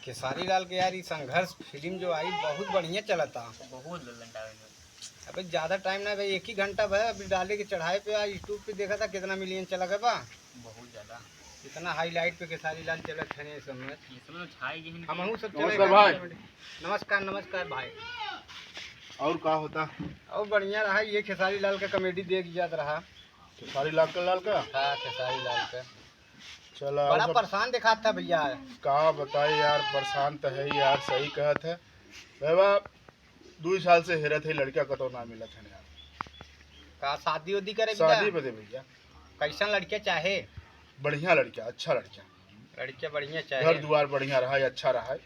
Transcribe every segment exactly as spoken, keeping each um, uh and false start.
खेसारी लाल के यार, ई संघर्ष फिल्म जो आई, बहुत बढ़िया चलता। बहुत लल्लन डाले हैं। अबे ज्यादा टाइम ना भाई, एक ही घंटा भय अभी डाले के चढ़ाए पे, आज YouTube पे देखा था कितना मिलियन चला गया बा। बहुत ज्यादा। इतना हाईलाइट पे खेसारी लाल चलत है ये समय। ये समय छाई गई है। हमहू सब चले नमस्कार गए भाई। Comedy। नमस्कार, नमस्कार भाई। और का होता? और बढ़िया रहा, ये खेसारी लाल का comedy देख जात रहा। खेसारी लाल का, लाल का? हाँ, खेसारी लाल का। चला, बड़ा और सब परेशान दिखात था भैया। का बताई यार, परेशान तो है यार, सही कहत है। बाबा, दुई साल से हेरत है, लड़का कतौ ना मिलत है यार। का शादी उदी करे भैया? शादी बदे भैया। कैसन लड़का चाहे? बढ़िया लड़का, अच्छा लड़का। लड़का बढ़िया चाहे। घर दुआर बढ़िया रहा, अच्छा रहा। एक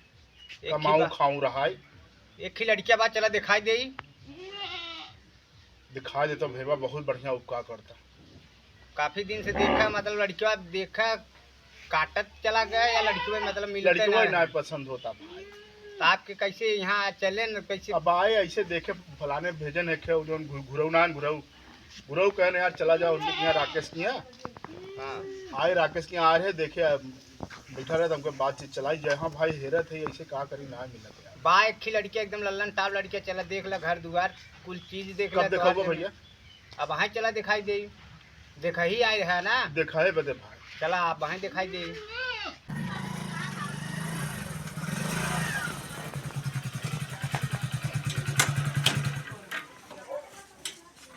ही कमाऊ बा-, खाऊ रहा। एक ही लड़का बा, चला दिखाई देई। दिखा देता भैया, बहुत बढ़िया उपकार करता। काफी दिन से देखा, मतलब लड़किया देखा, काटत चला गया या लड़किया मतलब मिलते लड़किया ना ना है? पसंद होता भाई। तो आपके कैसे यहाँ चले न, कैसे? अब आए ऐसे देखे, फलाने भेजन है खे, जौन घु-, घुरऊ ना, घुरऊ, घुरऊ कहने यार चला जाओ उनके यहाँ, राकेश के यहाँ। हाँ। आए राकेश के यहाँ आ रहे, देखे, अब बैठा रहे तो हमको बातचीत चलाई जाए। हाँ भाई, हेरत है, ऐसे का करी, ना मिलत यार। बा एक ही लड़किया एकदम लल्लन टाप लड़किया, चला देख ला घर दुआर, कुल चीज देख कब ला, देखा दुआर हुआ में। भैया? अब वहाँ चला दिखाई दे, देखा ही आए है ना। देखा है बदे भाई। चला आप वहाँ दिखाई दे।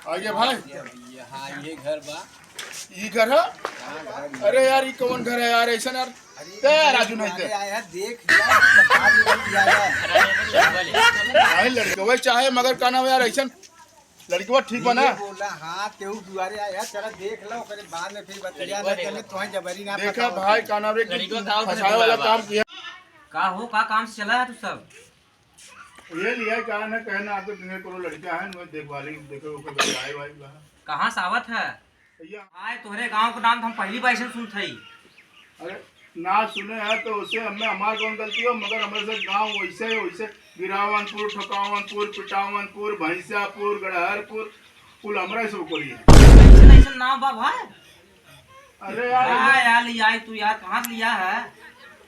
आ गया भाई। ये, हाँ, ये घर बा। ई घर है? हाँ, घर में। अरे यार, ई कौन घर है यार? ऐसा यार, अरे, ते यार, राजू नहीं ते। अरे, आया, देख यार, बाहर निकल के आया। भाई, लड़के वही चाहे, मगर का नाम यार, ऐसा लड़कवा ठीक बा ना? ये बोला, हाँ, तेहू दुआरे आया, चला देख लो, ओकरे बाद में फिर बतिया लड़कवा ना, देख चले, लो। तोहे जबरी ना देखा फंसाओ भाई, के। का नाम रे, कि लड़कवा का फंसावे वाला बा? काम किया। का हो, का काम से चला है तू सब? ये लिया, का ना कहना, आप तो तुम्हें कोनो लड़का है, मैं देखभाली, देखो, ओकर गाय वाय बा। कहाँ से आवत है? भैया। आए, तोहरे गाँव के नाम तो हम पहली बार ऐसे सुनत हई। अरे, ना सुने है तो उसे हमें, हमार कौन गलती हो, मगर हमारे से गाँव वैसे, वैसे गिरावनपुर, ठकावनपुर, पिटावनपुर, भैंसापुर, गड़हरपुर, कुल हमरा ही सब कोली है। ऐसे, ऐसे नाम बा भाई? अरे यार, हाँ यार, लिया है तू यार, कहाँ से लिया है?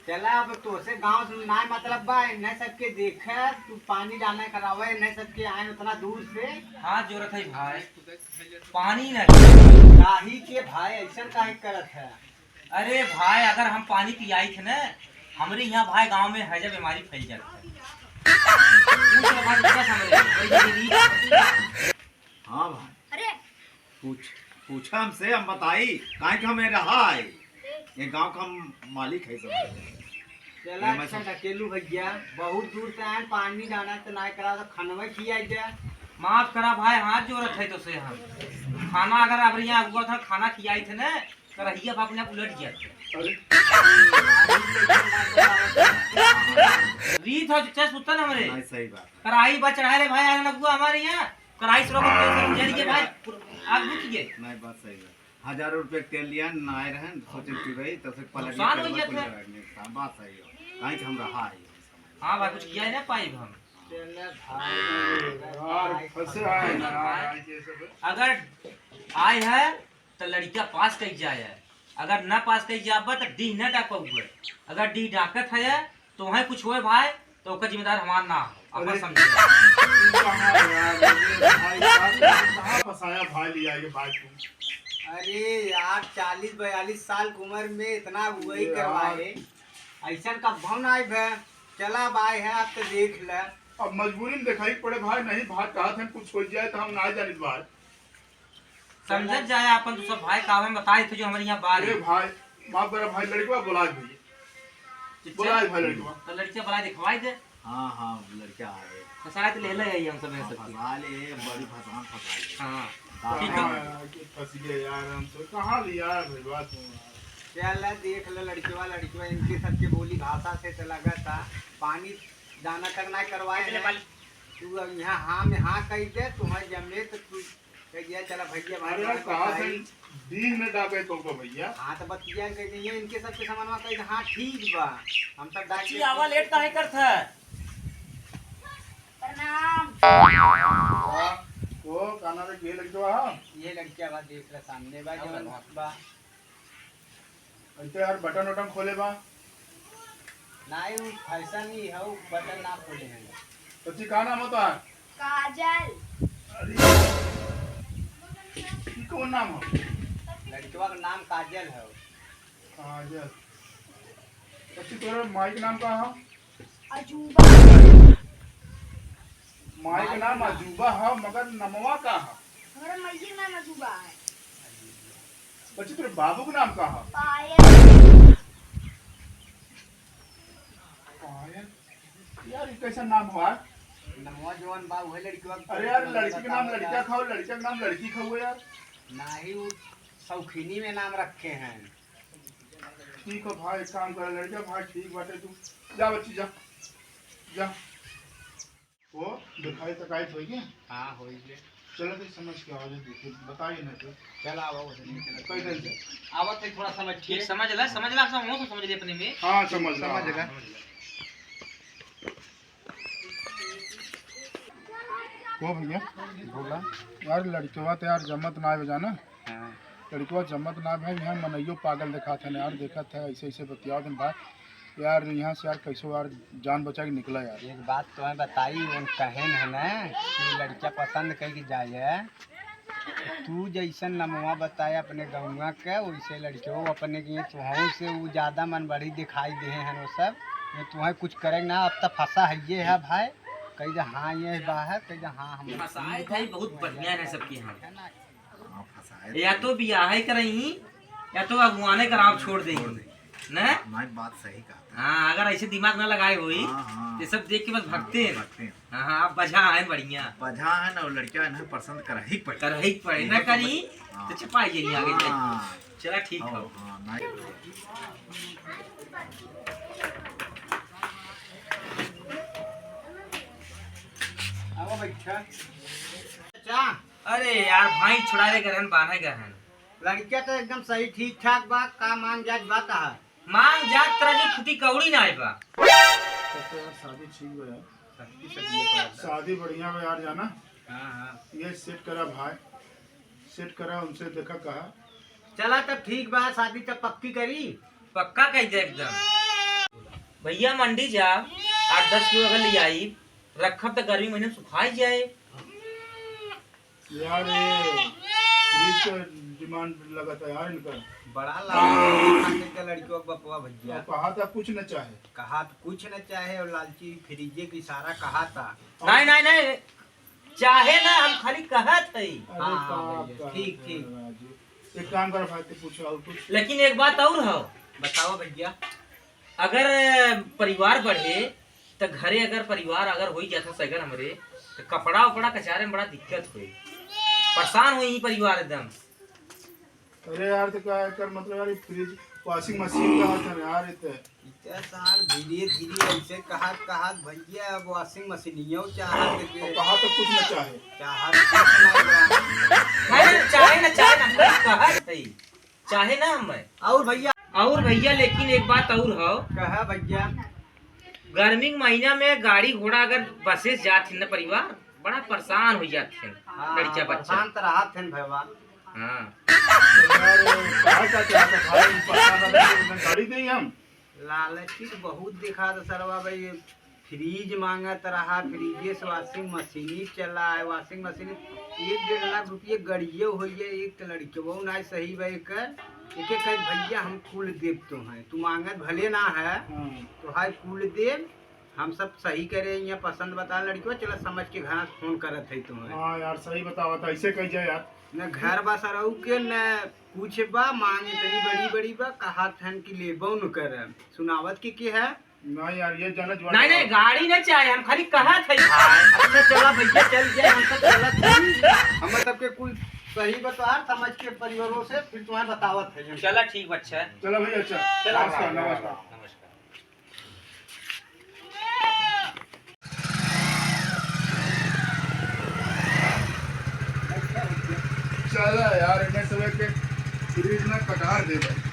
चला, अब तोसे गाँव से ना मतलब बा, इन्हें सबके देखे, तू पानी डालने करावे, इन्हें सबके आए उतना दूर से। हाथ जोड़त है भाई, पानी ना। काहे के भाई, ऐसा काहे करत है? अरे भाई, अगर हम पानी पियाई थे ना, हमरे यहाँ भाई गाँव में हैजा बीमारी फैल जात है। पूछ लो भाई, पूछा समझ ले, बड़ी जरूरी है। हाँ भाई। अरे। पूछ, पूछा हमसे, हम बताई, काहे कि हमें रहा है। ये गाँव का हम मालिक है सब। चला, मैं अच्छा सब ढकेलू भैया, बहुत दूर से आए, पानी डाला तो ना करा, तो खनवा खिया दे। माफ करा भाई, हाथ जोड़त है तोसे हम। खाना अगर अब यहाँ हुआ था, खाना खियाई थे ना, तो रहिया बाप ने उलट गया। अरे। रीत हो, चुपचाप सुतल हमरे। नहीं, सही बात। कराही बच रहा रे भाई, आने लगुआ हमारे यहाँ। कराही से रोक के जल गए भाई, आग बुझ गए। नहीं, बात सही है। हजारों रुपये के तेल लिया, ना आए रहन, सोचे कि भाई, तब से पलट नुकसान गया, हो गया पेड़वा था। कुल लगा के, हाँ, बात सही है। काहे कि हम रहा है ये समय। हाँ भाई, कुछ किया ही ना पाई हम। चले भाई, यार, फंसे आए ना, आए के सब। अगर आए है, तो लड़किया पास कई जाए है। अगर ना पास कई जाबा, तो डीह ना डाकबा। अगर डीह डाकत है, तो वहीं कुछ होए भाई, तो ओकर जिम्मेदार हमार ना, अपन अरे, समझे। तू कहाँ यार, अरे भाई, यार, कहाँ फंसाया भाई लिया ये बात तू? अरे यार, चालीस बयालीस साल की उम्र में इतना वही यार। करवाए, ऐसा कब ना आए भे। चला अब आए है, आप तो देख ले। अब मजबूरी में दिखाई पड़े भाई, नहीं भाई, कहा था कुछ हो जाए तो हम ना जानित भाई। समझत जाए अपन तो सब भाई, का हम बताए थे जो हमारे यहाँ बार ए है। भाई, माफ करा भाई, लड़कवा बुला भैया। अच्छा। बुला भाई लड़कवा। तो लड़किया बुला दिखवाई दे। हाँ, हाँ, लड़का आ गए। फंसाए तो ले ले आई हम सब हाँ, सबके। फंसा ले, बड़ी फंसान फंसा ले। हाँ। कहाँ ठीक है। है कि फंस गए यार हम सब? कहाँ ले यार भैया तुम? चल देख ले लड़कवा, लड़कवा इनके सबके बोली भाषा से तो लगा था। पानी दाना तक ना करवाए ले हैं। पानी। तू अब यहाँ हाँ में हाँ कह दे, तुम्हें जमे तो तू कह दिया, "चला भैया, भाई अरे यार, बात कहाँ से बताई।" दिन में डाके तो को भैया? हाँ, तो बतिया कह दिए, इनके सबके सामानवा कह दे, "हाँ, ठीक बा।" हम सब डाक अच्छी के आवा लेट काहे करत है? प्रणाम। हाँ, वो काना रे के लड़के बा, हाँ? ये लड़किया बा, देख रहा सामने बा, अब जवन बा। बा। ऐसे यार बटन वटन खोले बा। नाहीं, उ फैशन ही हौ, बटन ना खोले हैं। बच्ची, का नाम होता है? काजल। अरे, ई कौन नाम हो? लड़कवा का नाम काजल हौ। काजल। बच्ची, तोरे माई के नाम का हो? अजूबा। माई के नाम अजूबा हो, मगर नमवा का हो? हमरा माई के नाम अजूबा है। बच्ची, तोरे बाबू के नाम का हो? पायल। पायल? यार, ई कैसा नाम हुआ? नमवा जवन बा, उहे लड़कवा के अरे यार, लड़की के नाम लड़का खाओ, लड़का के नाम लड़की खाओ यार। नाहीं, उ शौकीनी में नाम रखे हैं। ठीक हो भाई, एक काम कर, लड़का भाई, ठीक बाटे, तू जा बच्ची, जा, जा। वो दिखाई तकाई होई गई? हाँ, होई गई। चलो, फिर समझ के आओ, जल्दी, फिर बताइए ना, फिर। चल, आओ, आओ, जल्दी, चलो। पैदल से। आवत है, थोड़ा समझ के। ठीक, समझ ला, समझ ला, सब मुंह से समझ ले अपने में। हाँ, समझ ला। समझ ला। समझ ला। को भैया? बोला। यार, लड़कवा तो यार जमत ना आवे जाना। हाँ। लड़कवा जमत ना भाई, यहाँ मनइयो पागल देखात है ना यार, देखत है ऐसे ऐसे बतियावत हैं भाई। यार, यहाँ से यार कैसो यार जान बचा के निकला यार। एक बात तुम्हें बताई, उन कहेन है ना कि लड़का पसंद कई के जाए, तू जैसन नमवा बताए अपने गौवा के, वैसे लड़के वो अपने के तुहू से वो ज्यादा मन बढ़ी दिखाई दे हैं वो सब। ये तुम्हें कुछ करे ना, अब तो फंसा है ये है भाई, कही दे हाँ ये बाहर, कही दे हाँ हम फंसाए थे, बहुत बढ़िया है सबके यहाँ। है ना? हाँ, फंसाए या थे। तो बियाहे करही, या तो अगुवाने कराव छोड़ देही। छोड़ देही। ना? नहीं, बात सही कहा था। हाँ, अगर ऐसे दिमाग ना लगाए होई, हाँ, हाँ। ये सब देख के बस हाँ, भागते हैं। भागते हैं। हाँ, हाँ, आप बझा हैं बढ़िया। बझा है ना, वो लड़का है ना, पसंद करही के पड़ी। करही के पड़ी, ना करी, हाँ। तो छिपाई जाइए आगे जाके। हाँ। चला, ठीक हाँ, हो। हाँ, नहीं। आओ बैठा। अच्छा। अरे यार, भाई छुड़ावे गए रहन, बान्हे गए रहन। लड़किया तो एकदम सही ठीक ठाक बा, का मांग जात बा तहार? मांग जात तोरा जो फुटी कौड़ी ना आए बा। तब तो यार शादी ठीक बा यार। शादी बढ़िया बा यार, जाना। हाँ, हाँ। ये सेट करा भाई, सेट करा, उनसे देखा कहा। चला तब ठीक बा, शादी तब पक्की करी। पक्का कही दे एकदम। भैया मंडी जा, आठ दस किलो अगर ले आई, रखब त गर्मी महीने में सुखाई जाए। यार, ये फ्रिज के डिमांड लगत है यार इनकर। बड़ा लालची खाने के लड़कियों के बपवा भैया। और कहा था कुछ न चाहे। कहा तो कुछ न चाहे और लालची फ्रिजे के इशारा कहा था। नहीं, नहीं, नहीं, चाहे ना, हम खाली कहत हई। अरे हाँ, हाँ, बाप भैया, का ठीक, है ठीक। राजू। एक काम कर भाई, तू पूछ और कुछ। लेकिन एक बात और हो। बताओ भैया। अगर परिवार बढ़े, त घरे अगर परिवार अगर होई जात सगर हमरे, त कपड़ा उपड़ा कचारे में बड़ा दिक्कत होई, परेशान होई परिवार एकदम। अरे यार, तो क्या एकर मतलब यार, ये फ्रिज, वॉशिंग मशीन का था यार, ये तो। इतना साल धीरे धीरे ऐसे कहा, कहा भैया, अब वॉशिंग मशीनियों चाहत के। अब कहा तो कुछ न चाहे। चाहत कुछ ना बा। नहीं, चाहे ना, चाहे ना, हम कहा सही। चाहे ना हम। और भैया? और भैया, लेकिन एक बात और हो। कहा भैया? गर्मी के महीना में गाड़ी घोड़ा अगर बसे से जात है ना परिवार, बड़ा परेशान हो जात है हाँ, लड़किया बच्चा। परेशान तो रहत है भैया। हाँ। यार, कहा क्या चाहता भाई, परेशान रहते हैं, गाड़ी दे हम। लालची तो बहुत दिखा था सरवा भाई, फ्रिज मांगत रहा, फ्रिजे से वॉशिंग मशीन चला है, वॉशिंग मशीन एक डेढ़ लाख रुपये गड़ियो होइए, एक तो लड़कवो ना सही बा एकर, एके कहे भैया हम कुल देब तो हैं, तू मांगत भले ना है, हाँ। तो हाय कुल देब, हम सब सही करे, यहाँ पसंद बता लड़कवा, चला समझ के घर फोन करत है तुम्हें। हाँ यार, सही बतावा था, ऐसे कह जाए यार। न घर बा सरऊ के, न कुछ बा, मांग इतनी बड़ी बड़ी बा, कहा थन कि लेबो न कर, सुनावत के के है? नहीं यार, ये जाना जुआ नहीं, नहीं, गाड़ी नहीं चाहे, हम खाली कहा थे भाई। अच्छा, चला भैया, चल जाए, हम सब चलत हई। हम सबके कुल सही बता, समझ के परिवारों से, फिर तुम्हें बतावत है। चला, ठीक बा, अच्छा। चला भैया, अच्छा। चला, नमस्कार, राम, राम, नमस्कार। नमस्कार। चला यार, इन्हें सब के फ्रिज में कटार दे भाई।